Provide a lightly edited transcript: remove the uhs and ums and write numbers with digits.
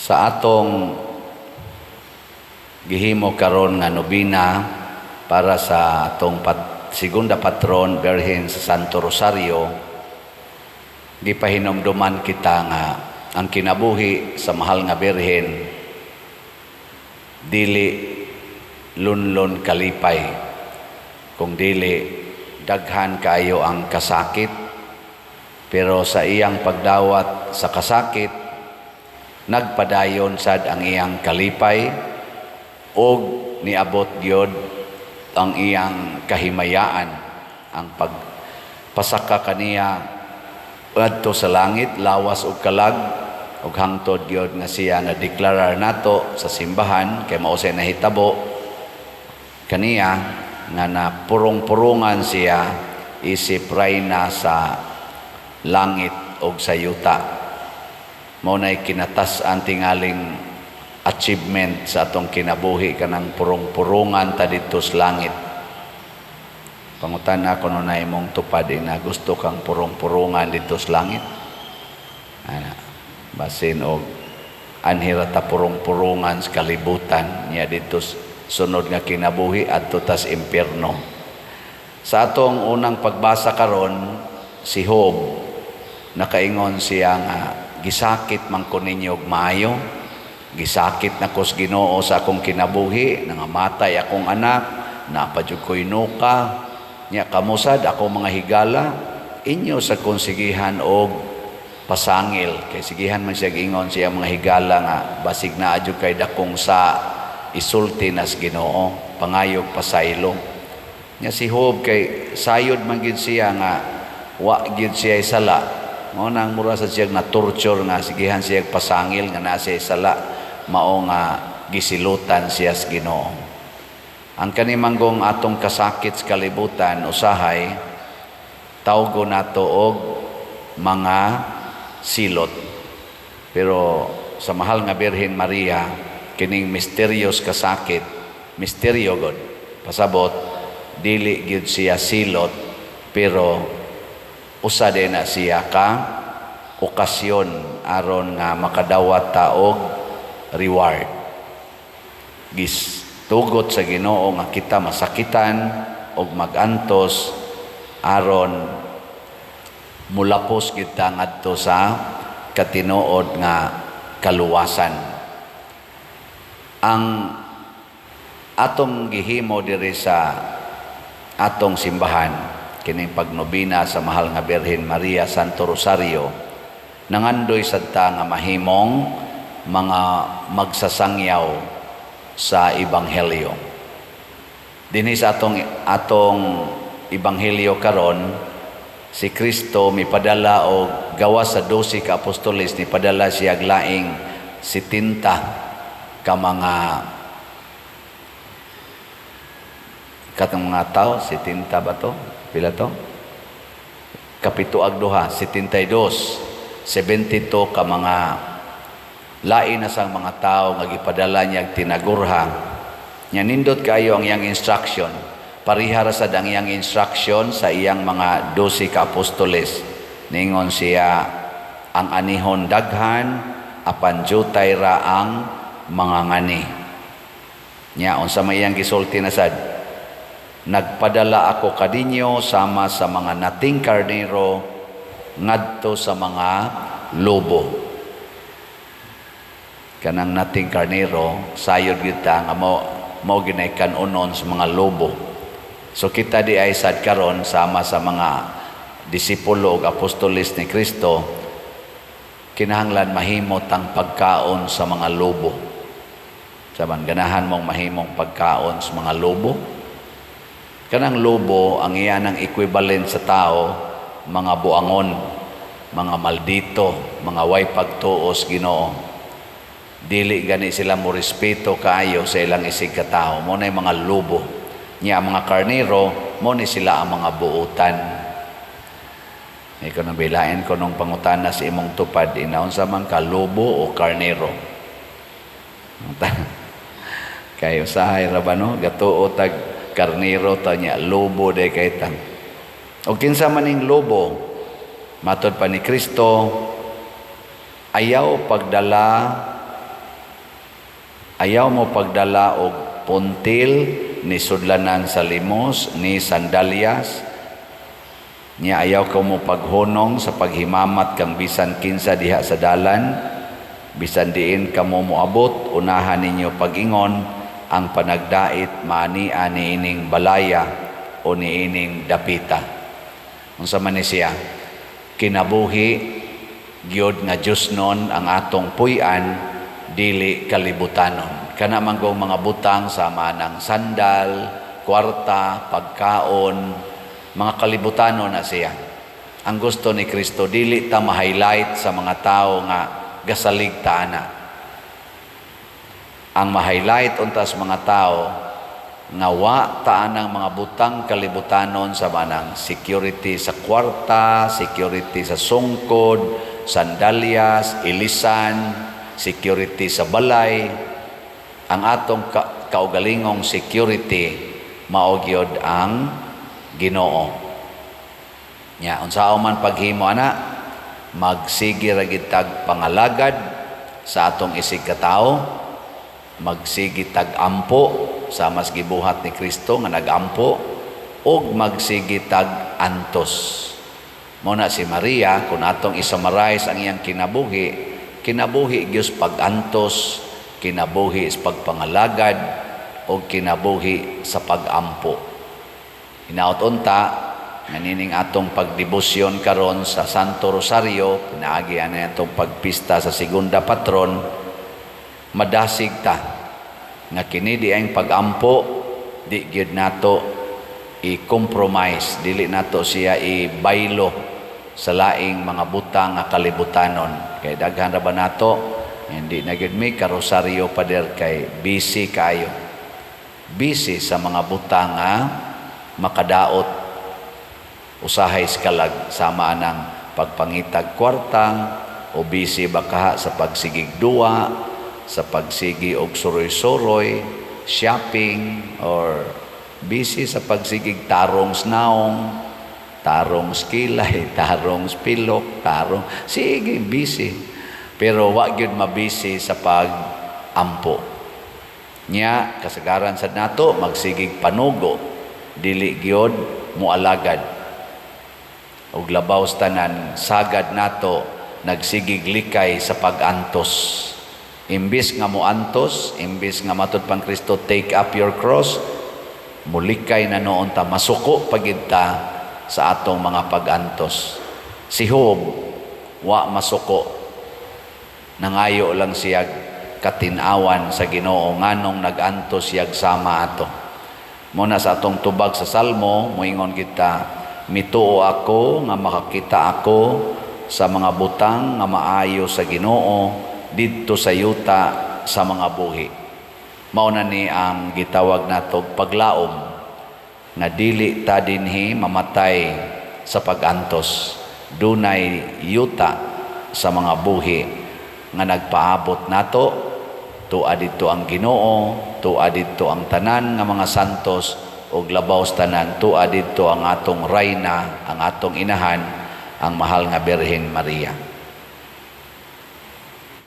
Sa atong gihimo karon nga nobina para sa atong segunda patron, Birhen sa Santo Rosario, gipahinumduman kita nga ang kinabuhi sa mahal nga Birhen dili lunlon kalipay, kung dili daghan kaayo ang kasakit, pero sa iyang pagdawat sa kasakit, nagpadayon sad ang iyang kalipay og niabot gyud ang iyang kahimayaan, ang pagpasaka kaniya ngadto sa langit, lawas ug kalag, ug hangtod gyud nga siya na deklarar nato sa simbahan kay mao say nahitabo kaniya nga napurong-purungan siya isip rayna sa langit ug sa yuta. Mao nay kinatas-an tingaling achievement sa atong kinabuhi, kanang purong-purungan ta didto sa langit. Pangutana ko na imong tupad na gusto kang purong-purungan didto sa langit. Ana, basin og anhi ra ta purong-purungan sa kalibutan niya, didto sunod nga kinabuhi adto tas impierno. Sa atong unang pagbasa karon, si Job nakaingon siya nga gisakit man ko ninyo og maayo, gisakit na ko sa Ginoo sa akong kinabuhi, nangamatay akong anak, naa pa jud ko'y nuka nya, kamo sad ako mga higala inyo sa konsigihan og pasangil, kay sigihan man siya ingon siya mga higala nga basig naa jud kay dakong sa isulti nas Ginoo, pangayog pasaylo nya. Si Job kay sayod man gid siya nga wa gid siya sala, mao nang mura sa siya na torture nga sigihan siya pasangil nga naa siya sala, mao nga gisilutan siya sa Ginoo. Ang kanimanggong atong kasakit sa kalibutan usahay tawgo nato og mga silot, pero sa mahal nga Birhen Maria, kining mysterious kasakit, misteryo god, pasabot dili gyud siya silot, pero usa din na siya ka okasyon aron nga makadawat ta og reward. Gitugot sa Ginoo nga kita masakitan og magantos aron mulapos kita ngadto sa katinuod nga kaluwasan. Ang atong gihimo diri sa atong simbahan kining pagnobina sa mahal nga Birhen Maria Santo Rosario, nangandoy sad ta nga mahimong mga magsasangyaw sa ebanghelyo. Dinhi sa atong ebanghelyo karon, si Kristo mipadala og gawas sa 12 ka apostoles, nipadala siya og laing 70 ka mga katong mga tao. 70 ba to? Pila to? Kapito ag duha, 72, 72 ka mga lain na sang mga tao nga gipadala niya og tinagurha nya. Nindot kayo ang iyang instruction, pareha ra sad ang iyang instruction sa iyang mga 12 ka apostoles. Ningon siya, "Ang anihon daghan, apan jutay ra ang mga ngani." Nya unsa may iyang gisulti na sad? "Nagpadala ako kaninyo sama sa mga nating karnero ngadto sa mga lobo." Kanang nating karnero, sayod kita nga mo mao ginay kan-unon sa mga lobo. So kita di ay sad karon sama sa mga disipulo ug apostoles ni Kristo, kinahanglan mahimot ang pagkaon sa mga lobo. Saban ganahan mong mahimong pagkaon sa mga lobo? Kanang lobo, ang iya ng equivalent sa tao, mga buangon, mga maldito, mga way pagtuos Ginoo. Dili gani sila mo respeto kaayo sa ilang isig katao. Mo na mga lobo. Nya ang mga karnero, mo ni sila ang mga buutan. Ikaw nang bilain ko nung pangutana sa imong tupad, inaon sa man ka, lobo o karnero? Kay usahay ra ba, no? Gatuo tag karnero ta nya lobo day kay tang. O kinsa man ning lobo? Matod pa ni Kristo, ayaw pagdala Ayaw mo pagdala og puntil, ni sudlanan sa limos, ni sandalyas. Nya ayaw ka mo paghunong sa paghimamat kang bisan kinsa diha sa dalan. Bisan diin kamo moabot, unahan ninyo pag-ingon ang panagdait maania niining balaya o niining dapita. Unsa man ni siya? Kinabuhi gyud nga Diosnon ang atong puy-an, dili kalibutanon. Kana man gong mga butang sama ng sandal, kwarta, pagkaon, mga kalibutanon na siya. Ang gusto ni Kristo, dili ta ma-highlight sa mga tao nga gasalig ta ana. Ang ma-highlight unta sa mga tao nga wa ta anang mga butang kalibutanon sa manang security sa kwarta, security sa sungkod, sandalyas, ilisan, security sa balay. Ang atong kaugalingong security mao gyud ang Ginoo. Nya unsaon man paghimo ana, magsige ra gid tag pangalagad sa atong isig katawo, magsige tag ampo sa mas gibuhat ni Kristo nga nagampo, ug magsige tag antos. Mao na si Maria, kung atong i-summarize ang iyang kinabuhi, kinabuhi gyud pag-antos, kinabuhi sa pagpangalagad, o kinabuhi sa pag-ampo. Hinaot unta nga nining atong pagdebosyon karon sa Santo Rosario, pinaagi ani atong pagpista sa segunda patron, madasig ta nga kini di ang pag-ampo, di gyud nato i-compromise, dili nato siya i-baylo sa laing mga butang nga kalibutanon. Kay daghan ra ba nato, hindi na gyud mi karosaryo, pader, kay busy kayo. Busy sa mga butang nga makadaot usahay kalag sama anang pagpangitag kwarta, o busy ba kaha sa pagsigig duwa, sa pagsigi og suroy-suroy, shopping, or busy sa pagsigig tarong naong, tarong kilay, tarong pilok, tarong sige busy. Pero wa gyud mabisi sa pag-ampo. Nya kasagaran sad nato magsigig panugo, dili gyud moalagad. Ug labaw sa tanan, sagad nato nagsigig likay sa pag-antos. Imbis nga moantos, imbis nga matud pang Kristo, "Take up your cross," mulikay na noon ta, masuko pagid ta sa atong mga pag-antos. Si Job, wa masuko. Nangayo lang siya katinawan sa Ginoo nganong nag-antos siyag sama ato. Muna sa atong tubag sa Salmo, moingon kita, "Mituo ako nga makakita ako sa mga butang nga maayo sa Ginoo didto sa yuta sa mga buhi." Mao na ni ang gitawag nato paglaom nga dili ta dinhi mamatay sa pag-antos. Dunay yuta sa mga buhi nga nagpaabot nato, tua didto ang Ginoo, tua didto ang tanan nga mga santos, ug labaw sa tanan, tua didto ang atong rayna, ang atong inahan, ang mahal nga Birhen Maria.